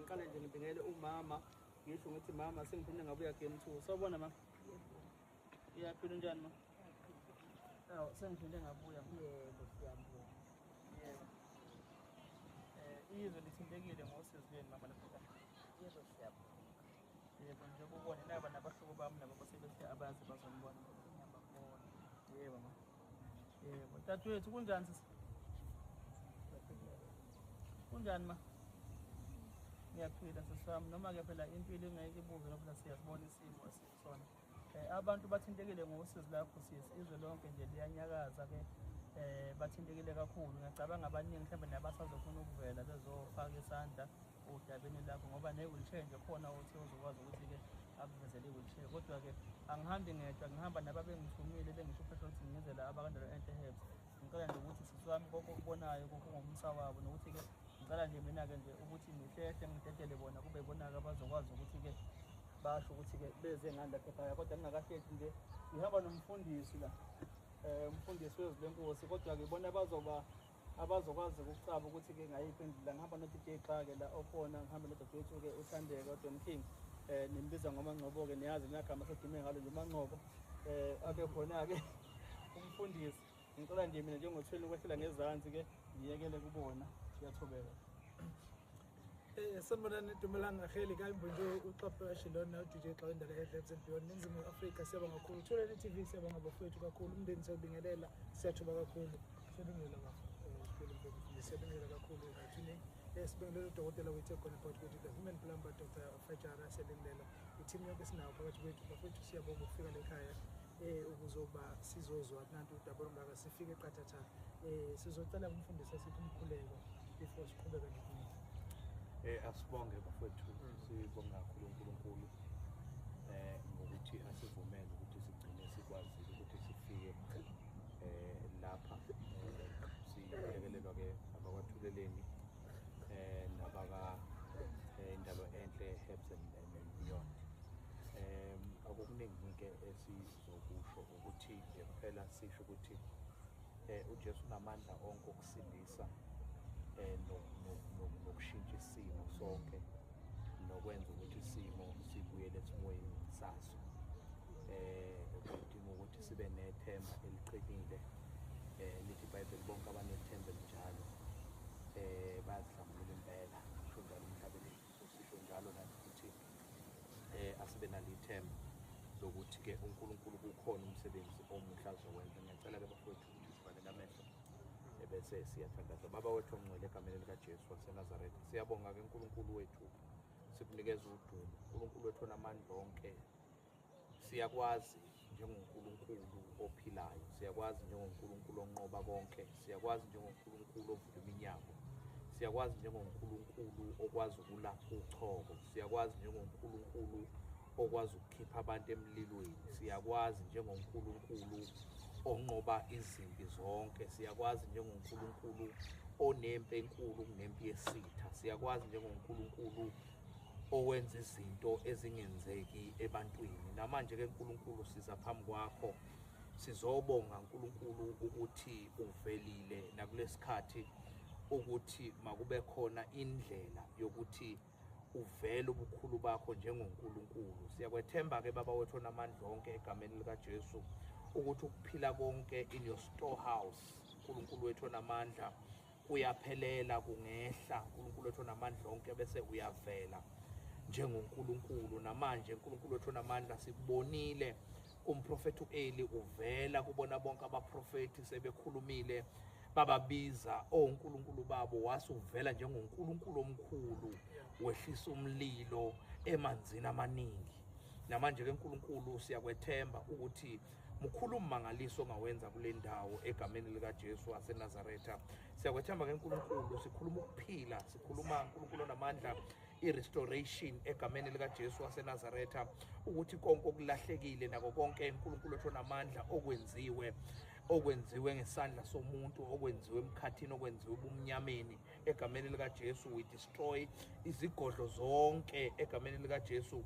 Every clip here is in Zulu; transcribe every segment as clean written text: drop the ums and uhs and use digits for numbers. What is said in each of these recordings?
Ngiqale nje ngibingele umama, ngisho ngithi mama sengiphinde ngabuya game 2. Sawubona ma. Iyaphila, unjani ma? Awu, sengiphinde ngabuya. Yebo, siyabonga. Yebo. Izwe lithintekile ngosizi lweni mama lapha. Yebo, siyabonga. Yebo, njengoba ubone naba nabahlobo bami nabo basebethe abazi bazonibona. Ngiyababona. Yebo ma. Yebo. Dadewethu, kunjani sisi? Kunjani ma? Ngiyaphila sisi wami, noma-ke phela impilo ingeke ibuze ngoba phela siyasibona isimo esikusona. Abantu bathintekile ngosizi lakho sisi, izwe lonke nje liyanyakaza-ke, bathintekile kakhulu. Ngiyacabanga abaningi mhlawumbe nabasazofuna ukuvela bezofaka isandla odabeni lakho, ngoba ne-wheelchair nje khona uthi uzokwazi ukuthi-ke akuvezele i-wheelchair. Kodwa-ke angihambi ngedwa, ngihamba nababengithumile bengisho uphesha ukuthi ngize la abaKandalo Enhle Herbs. Ngicela nje ukuthi sisi wami konke okubonayo kungumsa wabo, nokuthi-ke ngicela nje mina-ke nje ukuthi ngihlehle ngidedele bona, kube bona-ke abazokwazi ukuthi-ke basho ukuthi-ke beze ngani lapha ekhaya. Kodwa ngingakahlehli nje, ngihamba nomfundisi la, umfundisi wezwi lenkosi, kodwa-ke bona bazoba abazokwazi ukucaba ukuthi-ke ngayiphi indlela. Ngihamba no-DJ Xa-ke la okhona, ngihambe nodadewethu-ke uThandeka uDon King, nimbiza ngoMangcobo-ke, niyazi nagama sedume ngalo nje uMangcobo, abe khona-ke umfundisi. Ngicela nje mina njengothweni ukwehlela ngezansi-ke ngiyekele kubona, kuyathobeka. Sanibonani, dumelang, aheli kae, bonjour, uxapheshe lona uDJ Xa Indalo Herbs and Beyond, Ningizimu Afrika. Siyabonga kakhulu Thulele TV, siyabonga bafowethu kakhulu, umndeni siyabingelela, siyathoba kakhulu, siyabingelela bafowethu, siyabingelela kakhulu ngathini, sibingelela udokotela wethu ekhona phakathi kwethu, the human plumber, Dr. Fajara, siyabingelela i-team yonke esinayo phakathi kwethu. Bafowethu, siyabonga ukufika la ekhaya ukuzoba sizozwa nantu udaba olungaka, sifike qathatha. Sizocela umfundisi asiphe umkhuleko before siqhubeka nokunye. Asibonge bafowethu, sibonga kakhulu uNkulunkulu ngokuthi asivumele ukuthi sigcine sikwazile ukuthi sifike lapha, silekelelwa ke abakwaThuleleni nabaka Indalo Enhle Herbs and Beyond. Akukuningi ke esizokusho, ukuthi nje kuphela sisho ukuthi uJesu unamandla onke okusindisa nokushintsha isimo sonke nokwenza ukuthi isimo sibuyele esimweni saso. Kudinga ukuthi sibe nethemba eliqinile. Lithi iBhayibheli, bonke abanethemba elinjalo bayazihlambulula impela, kusho njalo umhlabeleli. So sisho njalo nathi ukuthi asibe nalo ithemba lokuthi ke uNkulunkulu kukhona umsebenzi omuhle azowenza. Ngiyacela ke bafowethu ukuthi sivalele amehlo ebese siyathandaza. Baba wethu ongcwele, egameni likaJesu waseNazaretha, siyabonga ke uNkulunkulu wethu, sikunikeza udumo, uNkulunkulu wethu onamandla onke. Siyakwazi njengoNkulunkulu ophilayo, siyakwazi njengoNkulunkulu onqoba konke, siyakwazi njengoNkulunkulu ovula iminyango, siyakwazi njengoNkulunkulu okwazi ukulapha uchoko, siyakwazi njengoNkulunkulu okwazi ukukhipha abantu emlilweni, siyakwazi njengoNkulunkulu onqoba izimpi zonke, siyakwazi njengoNkulunkulu onempi enkulu kunempi yesitha, siyakwazi njengoNkulunkulu owenza izinto ezingenzeki ebantwini. Namanje ke uNkulunkulu, siza phambi kwakho sizobonga uNkulunkulu ukuthi uvelile nakulesikhathi ukuthi makube khona indlela yokuthi uvele ubukhulu bakho njengoNkulunkulu. Siyakwethemba ke Baba wethu onamandla onke, egameni likaJesu, ukuthi ukuphila konke in your storehouse, uNkulunkulu wethu onamandla, kuyaphelela kungehla, uNkulunkulu wethu onamandla onke, bese uyavela njengoNkulunkulu. Namanje uNkulunkulu wethu onamandla, sikubonile kumprofethi uEli uvela kubona bonke abaprofethi sebekhulumile bababiza onkulunkulu babo, wase uvela njengoNkulunkulu omkhulu, wehlisa umlilo emanzini amaningi. Namanje ke uNkulunkulu, siyakwethemba ukuthi mkhulu ummangaliso ongawenza kule ndawo, egameni likaJesu waseNazaretha. Siyakwethemba ke uNkulunkulu, sikhuluma ukuphila, sikhuluma uNkulunkulu onamandla i-restoration egameni likaJesu waseNazaretha, ukuthi konke okulahlekile nako konke uNkulunkulu wethu onamandla okwenziwe ngesandla somuntu, okwenziwe emkhathini, okwenziwe ebumnyameni, egameni likaJesu we destroy izigodlo zonke egameni likaJesu.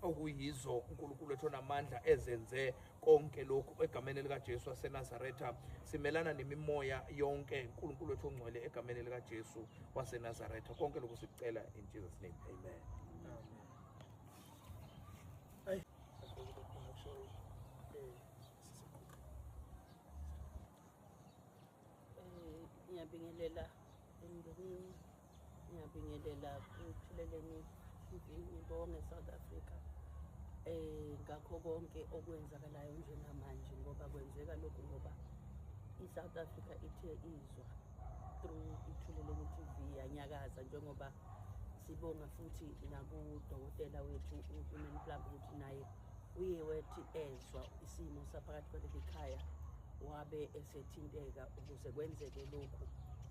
Okuyizo uNkulunkulu wethu onamandla ezenze konke lokhu egameni likaJesu waseNazaretha. Simelana nemimoya yonke, uNkulunkulu wethu ongcwele, egameni likaJesu waseNazaretha. Konke lokhu sikucela in Jesus name, amen. Amen. Ayi, akho khona kushoyo sisiqhuba. Ngiyabingelela emndenini, ngiyabingelela kuThuleleni TV, ngibonge South Africa ngakho konke okwenzakalayo njengamanje, ngoba kwenzeka lokhu ngoba i-South Africa ithe izwa through iThuleleni TV yanyakaza, njengoba sibonga futhi nakudokotela wethu uHuman Plumb ukuthi naye uye wethi ezwa isimo saphakathi kwaleli khaya wabe esethinteka ukuze kwenzeke lokhu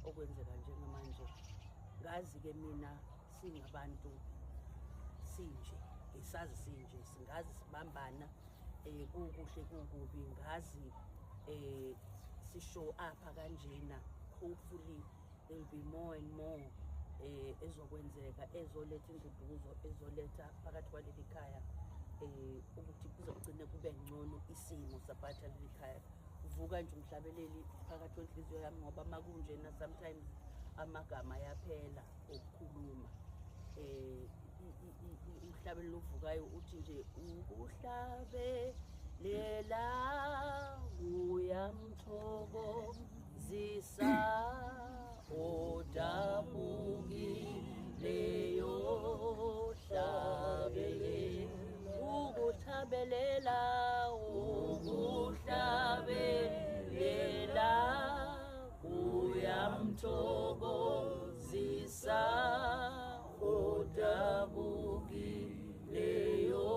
okwenzeka njengamanje. Ngazi-ke mina singabantu sinje, ngisazi sinje, singazi sibambana kukuhle kukubi, ngazi sishow up kanjena. Hopefully there will be more and more ezokwenzeka, ezoletha induduzo, ezoletha phakathi kwaleli khaya ukuthi kuzogcine kube ngcono isimo saphakathi kwaleli khaya. Vuka nje umhlabeleli phakathi kwenhliziyo yami, ngoba makunjena sometimes amagama ayaphela okukhuluma. Umhlabeleli ovukayo uthi nje ukuhlabelela kuyamthokozisa odabukileyo, hlabele ukuhlabelela, ukuhlabelela kuyamthokozisa odabukileyo,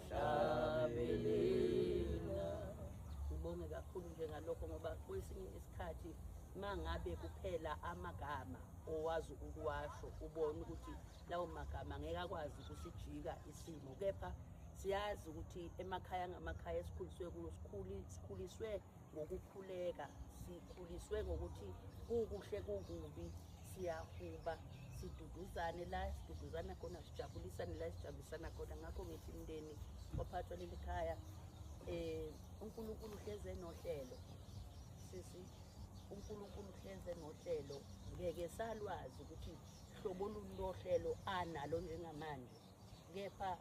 hlabelela. Ngibonge kakhulu nje ngalokho, ngoba kwesinye isikhathi mangabe kuphela amagama owazi ukuwasho, ubone ukuthi lawo magama ngeke akwazi ukusijika isimo, kepha siyazi ukuthi emakhaya ngamakhaya esikhuliswe kuwo, sikhuliswe ngokukhuleka, sikhuliswe ngokuthi kukuhle kukubi siyahuba, siduduzane la siduduzana khona, sijabulisane la sijabulisana khona. Ngakho ngithi mndeni waphathwa leli khaya, uNkulunkulu uhleze nohlelo, sisi, uNkulunkulu uhleze nohlelo. Ngeke salwazi ukuthi hlobo luni lohlelo analo njengamanje, kepha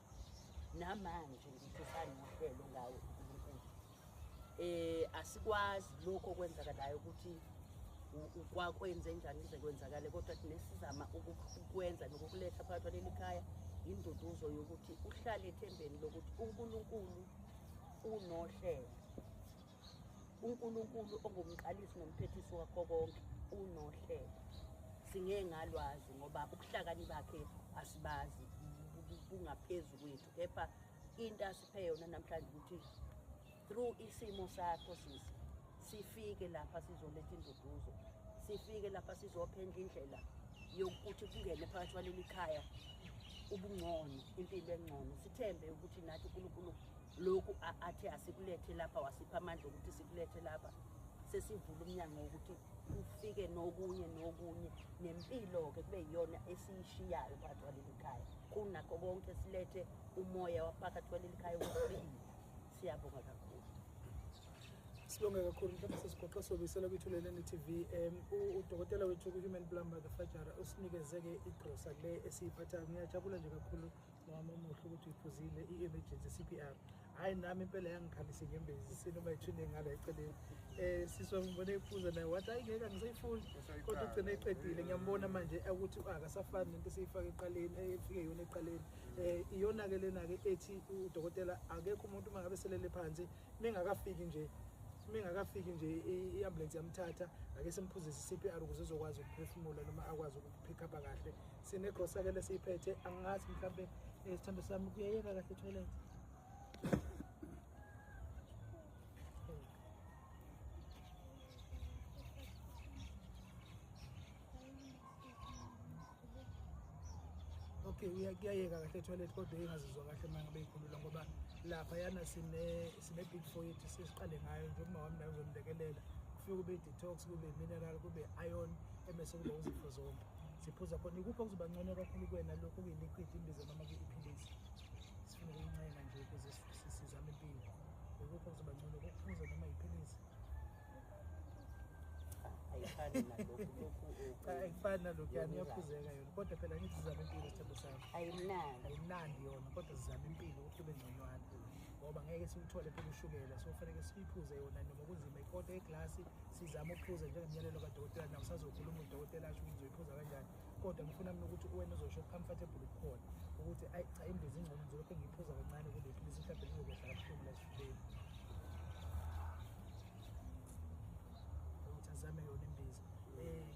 namanje ngithi usanohlelo ngawo uNkulunkulu. Asikwazi lokho okwenzakalayo ukuthi kwakwenze njani kuze kwenzakale, kodwa thina sizama ukukwenza nokukuletha phakathi kwaleli khaya induduzo yokuthi uhlale ethembeni lokuthi uNkulunkulu unohlelo, uNkulunkulu ongumqalisi nomphethisi wakho konke unohlelo. Singeke ngalwazi ngoba ubuhlakani bakhe asibazi, bungaphezu kwethu, kepha into asiphe yona namhlanje ukuthi through isimo sakho sisi sifike lapha sizoletha induduzo, sifike lapha sizophendla indlela yokuthi kungene phakathi kwaleli khaya ubungcono, impilo engcono. Sithembe ukuthi nathi uNkulunkulu lokhu athe asikulethe lapha, wasipha amandla ukuthi sikulethe lapha, sesivula umnyango wokuthi kufike nokunye nokunye, nempilo-ke kube yiyona esiyishiyayo phakathi kwaleli khaya. Kunakho konke silethe umoya waphakathi kwaleli khaya wokuphila. Siyabonga kakhulu. Sibonge kakhulu. Mhlawumbe sesigoqa sobisela kwiThuleleni TV. Udokotela wethu ku-Human Plumber the Fajara usinikeze-ke igrosa le esiyiphathayo. Ngiyajabula nje kakhulu mama omuhle ukuthi uyiphuzile i-emergency CPR. Hhayi, nami impela yangikhalisa inyembezi sinoma ithune ngala eceleni. Siswa ngibone iphuza naye wathi hayi ngeke angisayifuni, kodwa ugcine eqedile. Ngiyambona manje ukuthi akasafani nento esiyifake eqaleni, efike yona eqaleni. Iyona-ke lena-ke ethi udokotela akekho umuntu uma ngabe selele phansi mengakafiki nje, mengakafiki nje i-ambulance yamthatha, ake simphuzise i-CPR ukuze ezokwazi ukuphefumula noma akwazi ukupick up kahle. Sinegrosa-ke lesiyiphethe, angazi mhlampe sithando sami kuyayeka kahle toilet. Okay, kuyayeka kahle toilet, kodwa ingazizwa kahle uma ngabe ikhulula, ngoba lapha yana sine big four yethu sesiqale ngayo nje. Uma wami naye uzomlekelela, kufike kube detox, kube mineral, kube iron, ebese kube uzifo zonke siphuza khona. Ikuphi okuzoba ngcono kakhulu kuwena, lokhu kuyi-liquid imbiza noma kuyiphilisi? engifuna ukuyincenga nje ukuze sizame impilo. Ikuphi okuzoba ngcono, ukuphuza noma iphilisi? Ayifani nalokhu, lokhu. Cha, ayifani nalokhu yani, iyaphuzeka yona, kodwa phela ngithi sizame impilo, sithembo sami. Ayimnandi. Ayimnandi yona, kodwa sizame impilo ukuthi kube ngconywana, ngoba ngeke siwuthole phela ushukela, so kufanele siyiphuze yona noma kunzima, ikota yeglasi sizame ukuphuza njengemiyalelo kadokotela. Nawe usazokhuluma udokotela asho ukuthi uzoyiphuza kanjani, kodwa ngifuna mina ukuthi wena uzosho comfortable ukukhona ukuthi ayi cha, imbiza ingcono, ngizolokhu ngiyiphuza kancane kule philisi, mhlawumbe lizokwehla kabuhlungu la esifubeni, ukuthi azame yona imbiza.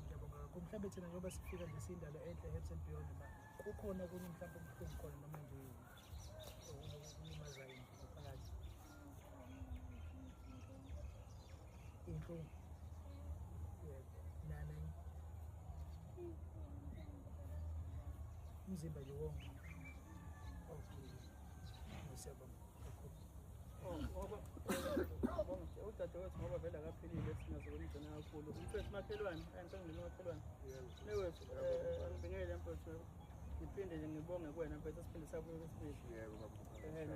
Ngiyabonga kakhulu. Mhlawumbe thina njengoba sifika nje siyindalo enhle Herbs and Beyond, ma kukhona okunye mhlawumbe okubuhlungu khona noma nje okulimazayo nje ngaphakathi, iy'nhlungu? Yebo, nana umzimba nje wonke. Okay, siyabonga kakhulu. Oh, ngoba udadewethu, ngoba vele akaphilile, singazokumgcina kakhulu. Mfethu makhelwane, ngicela ngene makhelwane. Mewethu, angibingelele mfethu. Ngiphinde nje ngibonge kuwena mfethu, siphinde sabuye kwesibili. Yebo baba.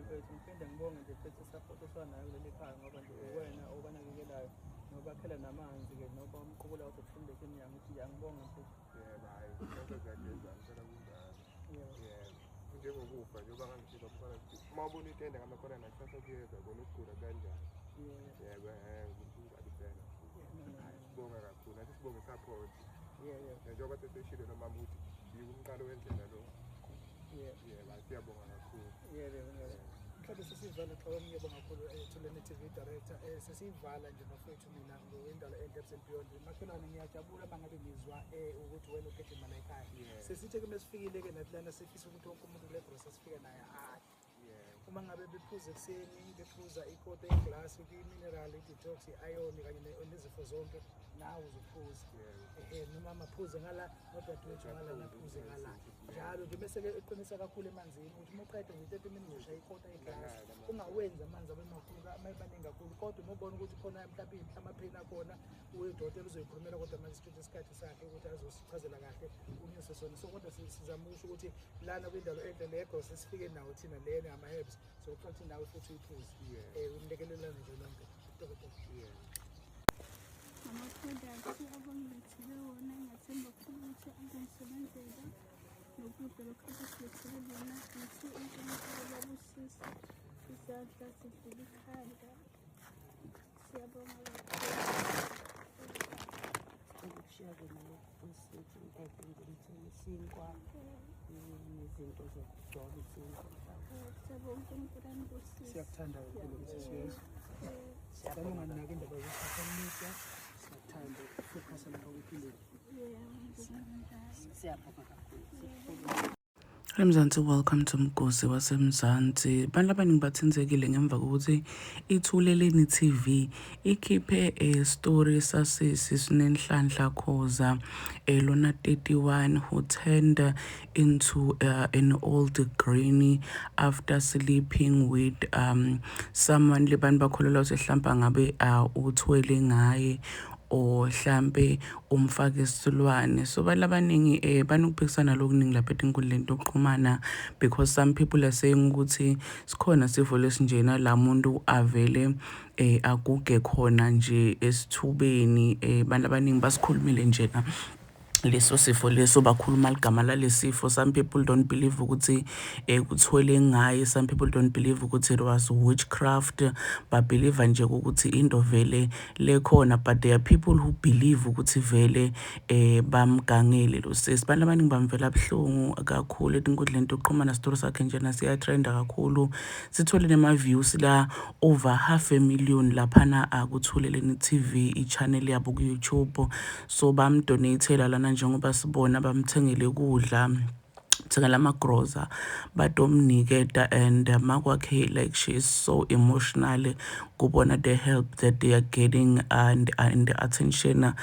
Mfethu, ngiphinde ngibonge nje mfethu i-support osanayo kuleli khaya, ngoba nje uwena obanakekelayo nobakhela namanzi-ke noba umqukula wakho kufumbethe emnyango, ukuthi nje angibonge mfethu. Yebo, hhayi, konke kuyagezana phela, kunjalo. Yebo. Njengokufa njengoba ngangifika mfana ukuthi uma ubona itende ngamakhona nakusasa kuyeza kona ukugula kanjani. Yebo, kunjalo impela. Hhayi, sibonga kakhulu, nathi sibonge i-support. Njengoba seseshilo nomama ukuthi yiko umqalo wendlela lo. Yebo, hhayi, siyabonga kakhulu. Yebo, yebo. Mhlawumbe sesiyivala xa, ngiyabonga kakhulu, Thuleni TV director. Sesiyivala nje bafowethu, mina ngowendalo enhle Herbs and Beyond. Makhelwane, ngiyajabula uma ngabe ngizwa ukuthi wena ugijima la ekhaya. Sesithe-ke mesifikile-ke nathi lana, sifisa ukuthi wonke umuntu kule grosa sifike naye adle. Uma ngabe bephuza ekuseni, bephuza ikota yeglasi kwi-mineral, i-detox, i-iron kanye nezifo zonke, nawe uzophuza. Ehe, noma maphuze ngala, nodadewethu ngala, naphuze ngala njalo nje, bese-ke eqinisa kakhulu emanzini, ukuthi uma uqeda nje 30 minutes ushaya ikota yeglasi, ungawenzi amanzi abe makhulu, maningi kakhulu, kodwa uma ubona ukuthi khona mhlawumbe ama-pain akhona, uye udokotela uzoyikhulumela, kodwa manje sithathe isikhathi sakhe ukuthi azosichazela kahle unyuse sona. So kodwa sizama ukusho ukuthi lana kwindalo enhle le grosa sifike nawo thina lena ama-herbs, so kufanele ukuthi nawe futhi uyiphuze, unilekelelane nje nonke, dokotela. Ama-products abangilethele wona, ngiyathemba kakhulu ukuthi azongisebenzela, nokudla lokhu abasilethele bona, ngithi uNkulunkulu babusise, izandla zidlula ikhanda. Siyabonga kakhulu. Ukushiya kena lokhu kwesithi ngilethele isinkwa nezinto zokugcoba isinkwa mhlawumbe. Siyabonga, uNkulunkulu anibusise. Siyakuthanda kakhulu ukuthi siyezwa. Sicela unganaki indaba ze-social media, siyakuthanda, focus lapha kwiphilweni. Yebo, ngibonga njalo. Siyabonga kakhulu. Mzansi, welcome to Mgosi waseMzansi. Abantu abaningi bathintekile ngemva kokuthi Ithuleleni TV ikhiphe a story sasisi Sinenhlanhla Khoza, lona 31, who turned into an old granny after sleeping with someone lebantu bakholelwa ukuthi hlampe ngabe uthwele ngaye or hlampe umfake isilwane. So abantu abaningi banokuphikisana lokuningi lapha etinkundleni tokuxhumana, because some people are saying ukuthi sikhona sifo lesinjena la muntu avele aguge khona nje esithubeni. Abantu abaningi basikhulumile njena leso sifo leso, bakhuluma ligama lalesifo. Some people don't believe ukuthi kuthwele ngaye, some people don't believe ukuthi it was witchcraft, ba-believe nje ukuthi into vele lekhona, but there are people who believe ukuthi vele bamgangele lo sisi. Abantu abaningi bamvela buhlungu kakhulu etinkundleni tokuxhumana. Story sakhe njena siyatrenda kakhulu, sithole nema-views la over half a million laphana akuthuleleni TV, i-channel yabo ku-YouTube. So bamdonatela lana njengoba sibona, bamthengele kudla, thengela amagroza, batomniketa, and makwakhe, like, she is so emotional kubona the help that they are getting and the attention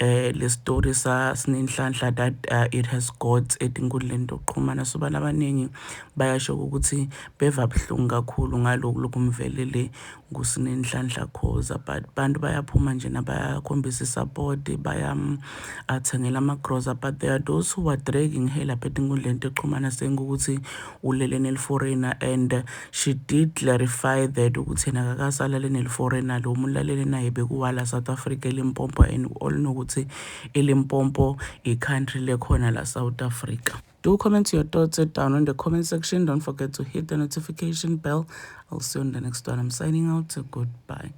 le story sa Sinenhlanhla that it has got etinkundleni tokuxhumana. So abantu abaningi bayasho ukuthi beva buhlungu kakhulu ngaloku lokumvelele nguSinenhlanhla Khoza, but bantu bayaphuma nje bayakhombisa i-support, bayathengela amagroza, but there are those who are dragging her lapha etinkundleni. yokuxhumana saying ukuthi ulele neli-foreigner, and she did clarify that ukuthi yena akakasalale neli-foreigner. Lo muntu lalele naye bekuwala South Africa, eLimpopo, and we all know ukuthi iLimpopo i-country lekhona la South Africa. Do comment your thoughts down in the comment section. Don't forget to hit the notification bell. I'll see you on the next one. I'm signing out. Goodbye.